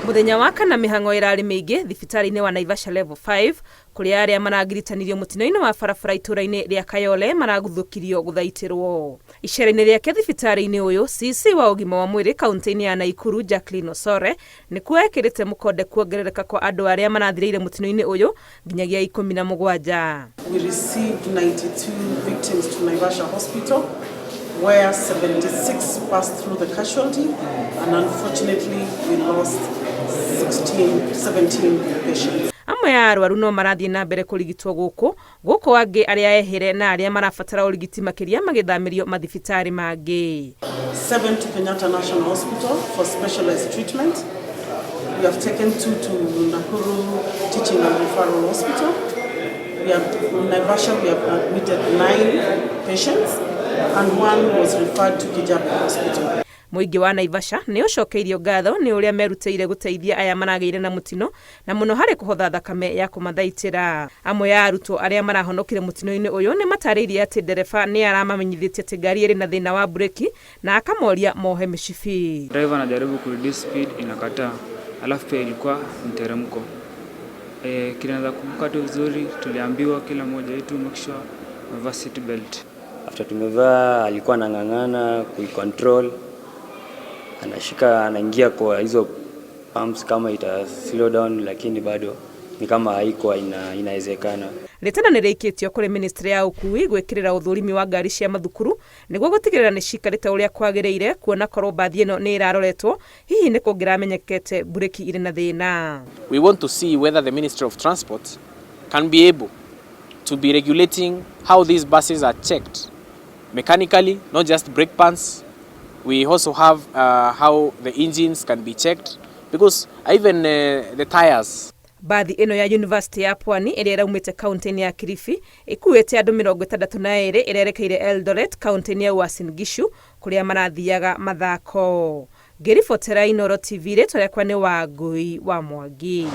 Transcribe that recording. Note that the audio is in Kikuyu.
Mũthenya wa kana mĩhang'o ĩrarĩ mĩingĩ thibitarĩ-inĩ wa Naivasha Level 5 kũrĩa arĩa maragiritanirio mũtino-inĩ wa barabara itũra-inĩ rĩa Kayole maraguthũkirio gũthaitĩrwo. Icera-inĩ rĩake thibitarĩ-inĩ ũyũ, CC wa ũgima wa mwĩrĩ kaunti-inĩ ya Naikuru Jacqueline Osore nĩkuo ekĩrĩte mũkonde kuongerereka kwa andũ arĩa marathirĩire mũtino-inĩ ũyũ nginyagia 17. We received 92 victims to Naivasha Hospital where 76 passed through the casualty and unfortunately we lost 16, 17 patients. Amwe a arwaru no marathiĩ na mbere kũrigitwo gũkũ, gũkũ angĩ arĩa ehĩre na arĩa marabatara ũrigiti makĩria magĩthamĩrio mathibitarĩ mangĩ. 7 to Kenyatta National Hospital for specialized treatment. We have taken 2 to Nakuru Teaching and Referral Hospital. We have, in Naivasha we have admitted 9 patients and 1 was referred to Kijabe Hospital. Mũingĩ wa Naivasha nĩ ũcokeirio ngatho nĩ ũrĩa merutĩire gũteithia aya maragĩire na mũtino na mũno harĩ kũhotha thakame ya kũmathaitĩra. Amwe a arutwo arĩa marahonokire mũtino-inĩ ũyũ nĩ matarĩirie atĩ ndereba nĩ aramamenyithĩtie atĩ ngari ĩrĩ na thĩna wa mburĩki na akamoria mohe mĩcibi. Driver anajaribu kureduce speed inakataa, alafu pia ilikuwa mteremko. Kile naweza kumbuka tu vizuri, tuliambiwa kila mmoja wetu make sure umevaa seat belt. After tumevaa alikuwa anang'ang'ana kuicontrol, anashika anaingia kwa hizo pumps kama ita slow down, lakini bado ni kama haikuwa inawezekana. Rĩtana nĩ rĩikĩtio kũrĩ ministry ya ũkui gwĩkĩrĩra ũthũrimi wa ngari cia mathukuru nĩguo gũtigĩrĩra nĩ cikarĩte ũrĩa kwagĩrĩire, kuona korwo mbathi ĩno nĩ ĩraroretwo hihi nĩ kũngĩramenyekete mburĩki irĩ na thĩna. We want to see whether the Ministry of Transport can be able to be regulating how these buses are checked mechanically, not just brake pans. We also have how the engines can be checked, because even the tires. Mbathi ĩno ya University ya Pwani ĩrĩa ĩraumĩte kaunti-inĩ ya Kilifi ĩkuĩte andũ 62 ĩrerekeire Eldoret kaunti-inĩ ya Uasin Gishu kũrĩa marathiaga mathako. Ngĩribotera Inooro TV, rĩtwa rĩakwa nĩ Wangui wa Mwangi.